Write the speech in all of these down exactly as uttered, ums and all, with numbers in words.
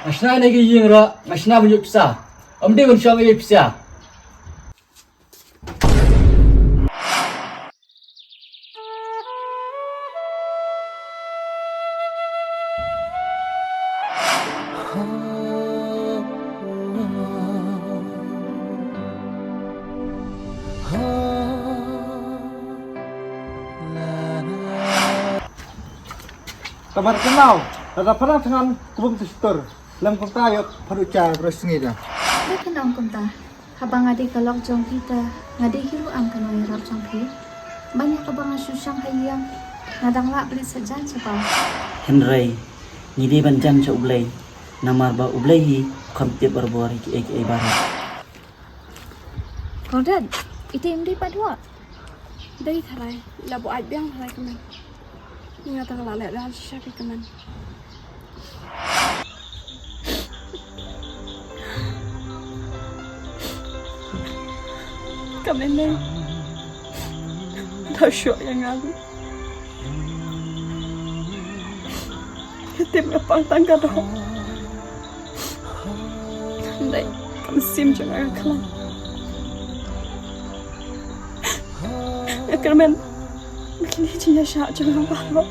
Nga shna ïa ka ïing ruh, nga shna ban ïoh pisa. Ym dei ban shong ïa pisa. Tamar kynmaw, lada pharang thngan, kubum te stur. Lem kumta ïoh phaduh cha briew sngi da. Dei kynmaw kumta. Haba nga dei ka lok jong phi te, nga dei hi ruh am ka nongïarap jong phi. Ban ïa kaba nga shu shong ha ïing, nga dang lah blit sa jan shabar. Hynrei ngi dei ban jan sha U Blei, namar ba U Blei hi kham tip barabor ïa kiei kiei baroh. Gordon, ite im dei pat wah. Dei tharai, la buaid biang tharai kmen. Nga tang la leh dan shisha pi kmen. Kmen ne. Da shuh ïa nga. Tim nga pang tang ka doh. Dei kam sim jong nga khlan. Nga kyrmen ba kine ki jingïaishah jong nga baroh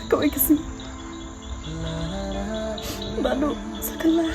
kawei ka sngi ba duh sa kylla.